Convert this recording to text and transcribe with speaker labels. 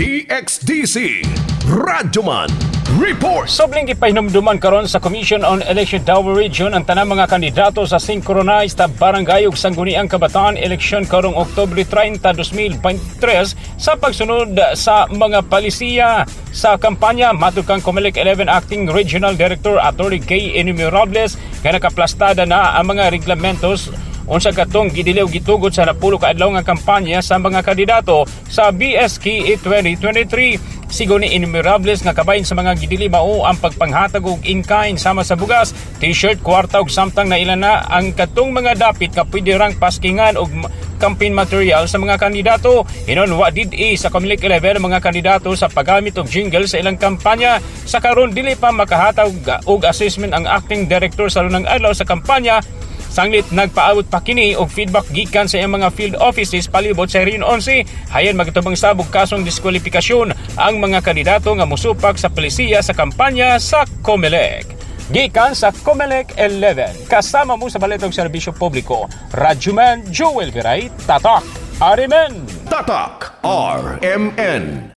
Speaker 1: DXDC Radyoman Report.
Speaker 2: Sobling gipahinumduman karon sa Commission on Election Davao Region ang tanang mga kandidato sa synchronized barangay ug sangguniang kabataan eleksyon karong Oktubre 30, 2023 sa pagsunod sa mga palisiya sa kampanya. Matud kang Comelec 11 Acting Regional Director Attorney K. Enumerables nga nakaplastada na ang mga reglamentos unsa katong gidili og gitugot sa 10 ka adlaw nga kampanya sa mga kandidato sa BSKE 2023. Sigon ni Enumerables nga kabahin sa mga gidili mao ang pagpanghatag og in-kind sama sa bugas, t-shirt, kwarta ug samtang naila na ang katong mga dapit nga pwede rang paskingan og campaign material sa mga kandidato. Hinon wa did sa Comelec 11 ang mga kandidato sa paggamit og jingle sa ilang kampanya. Sa karon, dili pa makahatag og assessment ang acting director sa lunang adlaw sa kampanya sanglit nagpaabot pa kini og feedback gikan sa iyang mga field offices palibot sa Region 11. Hayan magatubang sabog kasong diskwalifikasyon ang mga kandidato nga musupak sa polisiya sa kampanya sa COMELEC. Gikan sa COMELEC 11, kasama mo sa balitong serbisyo publiko, Radyoman Joel Viray, Tatak, RMN!
Speaker 1: Tatak RMN.